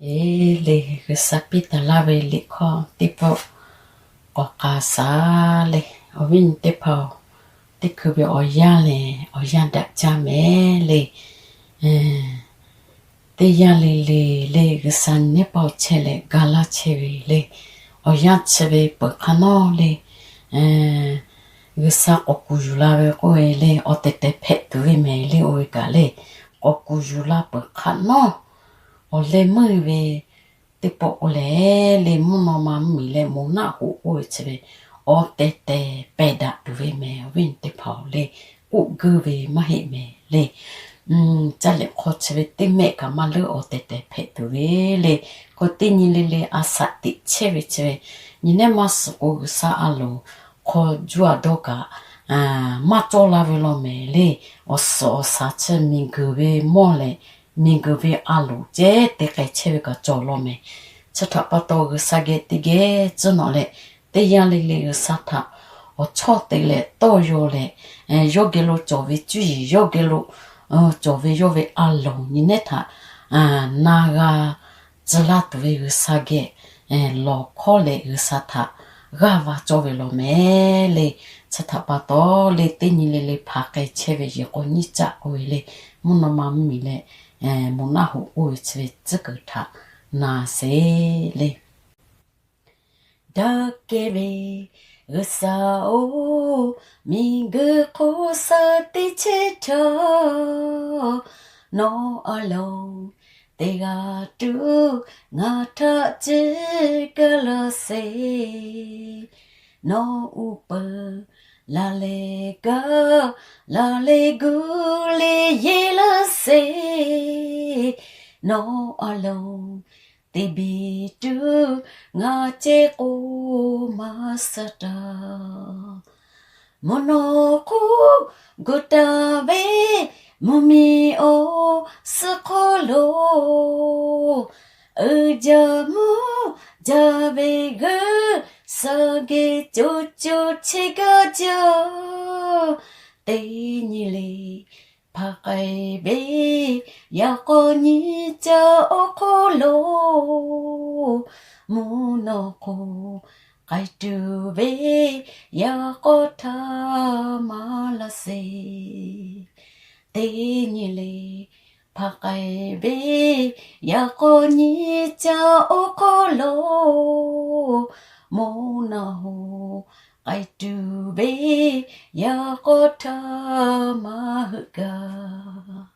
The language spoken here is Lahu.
Eˬ le, G'uiˬsha piˇ taˍ laˇ ve liꞈ hkawˇ teˇ pawˆ k'awꞈ k'aˍ shaˍ le. Awˬ viˉ nyi teˇ hpaˍ-oˬ, teˇ hkui ve awˬ yanˇ lehˬ awˬ yanˇ daꞈ jaˇ mehˍ le. Teˇ yanˇ le le le, G'uiˬsha nyi neˉ paˆ chehˇ leh ga laˇ chehˇ ve le. Awˬ yanˇ chi ve peuˬ hk'a nawˉ le, G'uiˬsha k'awꞈ kuˬ yuˬ la ve k'oˆ ve le, awˬ tehˬ tehˬ hpehꞈ tuˬ ve mehˍ le. Oˇ ve kaꞈ le, k'awꞈ kuˬ yuˬ la peuˬ hk'a nawˉ, awˬ leh meuˇ ve teˇ pawˆ k'oˆ leh le, mvuhˇ naw ma mvuhˇmiˬ leh moˬ naˆ hoꞈ k'oˆ ve chi ve awˬ tehˬ tehˬ pehˬ daꞈ tuˬ ve mehˍ. Awˬ viˉ nyi teˇ hpaˍ-oˬ le, k'oˆ guiˇ ve maˇ heˆ mehˍ le. Caˇ lehˬ hk'aw chi ve teˇ mehˆ kaꞈ maˇ leuˉ, awˬ tehˬ tehˬ hpehꞈ tuˬ ve le. K'o teˇ nyi le le a shaꞈ teꞈ chehˇ ve chi ve, nyi neˉ maˇ suhˍ k'o G'uiˬsha a loˍ hk'aw juˇ a dawˇ kaꞈ maˇ cawˇ la ve law mehˍ le. Awˬ suhˍ awˬ shaˍ chi miˬguiˬ ve mawˇ leh miˬguiˬ ve a loˍ ceh te k'ai chehˇ ve kaꞈ cawˬ law mehˍ. Chi htaꞈ pa taw G'uiˬsha geh teˇ geh tcuhˉ nawꞈ leh, teˇ yanˇ le le G'uiˬsha htaꞈ awˬ chawˇ te leh tawˇ yaw leh, yawˇ geh lo cawˬ ve cuˇ yiˍ, yawˇ geh lo cawˬ ve yawˇ ve a loˍ nyi neˉ htaꞈ na g'a tcuh laˇ tuˬ ve G'uiˬsha geh lawˬ hkawˇ leh G'uiˬsha htaꞈ g'aˇ va cawˇ ve law mehˍ le. Chi htaꞈ pa taw le, teˇ nyi le le hpaˍ k'ai chehˇ ve yehˬ k'o nyiˇ caˆ k'oˆ ve le, mvuhˇ naw ma mvuhˇmiˬ leh moˬ naˆ hoꞈ k'oˆ ve chi ve tcuhˉ kuiˬ htaꞈ na sheˍ le. Daꞈ kehˬ ve G'uiˬsha-oˬ, miˬguiˬ hk'oˆ suh teˇ chehˇ htaˇ, nawˬ a loˍ teˇ g'aˇ tuˬ ngaˬ htaꞈ ciˇ gaˇ laˇ sheˍ. Nawˬ uˉ peunˍ laˬ leh gaˇ, laˬ leh gu leh yehˬ laˇ sheˍ. Nawˬ a loˍ teˇ biˇ tuˬ ngaˬ ceh k'o maˇ suh taˇ. Mvuhˇ naw hk'oˆ gu taˍ ve mvuhˇmiˬ awˬ suhˉ hk'oˆ lo, uiˍ jaˇ mvuhˇ jaˇ ve G'uiˬsha geh co co chehˇ gaˇ jaˇ. Teˇ nyi le hpaˍ k'ai ve yaꞈ k'aw nyi caˆ awˬ hk'oˆ lo, mvuhˇ naw hk'oˆ k'ai tuˬ ve yaꞈ k'aw htaˇ maˇ laˇ sheˍ. Teˇ nyi le hpaˍ k'ai ve yaꞈ k'aw nyi caˆ awˬ hk'oˆ lo, mvuhˇ naw hk'oˆ k'ai tuˬ ve yaꞈ k'aw htaˇ maˇ heuˆ gaˇ.